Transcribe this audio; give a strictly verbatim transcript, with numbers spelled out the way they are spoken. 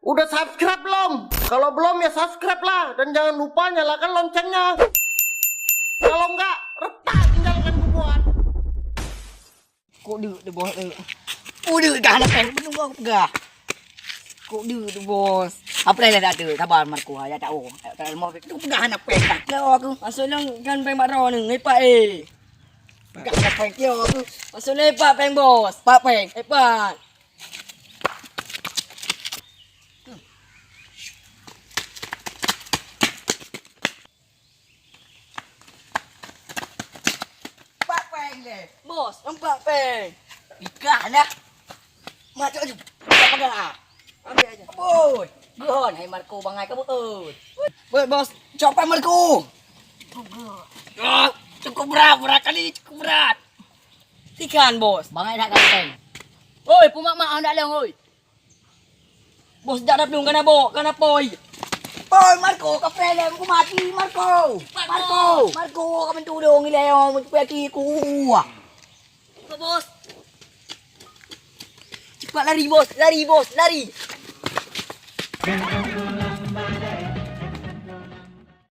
Udah subscribe belum? Kalau belum ya subscribe lah dan jangan lupa nyalakan loncengnya. Kalau enggak, retak tinggalkan bubuan. Kok deuk tu, Bos, eh? Kok deuk dah hana péng, beuneueng aku peugah. Kok deuk tu, Bos? Apa dah, dah, dah, sabar, Marco, ya tak, oh. Tak mau, tu peugah hana péng, tak kira aku. Maksud nang kan péng bak droeneuh, ngipak, eh. Peugah hana péng, kira aku. Maksud nang ipak péng, Bos. Pak péng, ipak. Empat péng lé. Bos, empat péng. Pikah lah. Mak cok ju. Pegang ah. Ambil aja. Bos. Gon, hai Marco bangai ka beuet. Bos, bos. Cok péng Marco. Ah, cukup berat, berat kali, cukup berat. Tikan, bos. Bangai dak ganteng. Oi, pumak mak hendak leng, oi. Bos, dak dap dong kana bok, kana poi. Poi, Marco, ka prelem ku mati, Marco. Marco. Marco, ka mentudong ilé, oh, mentudong aku. Bos. Cepat lari, bos. Lari, bos. Lari.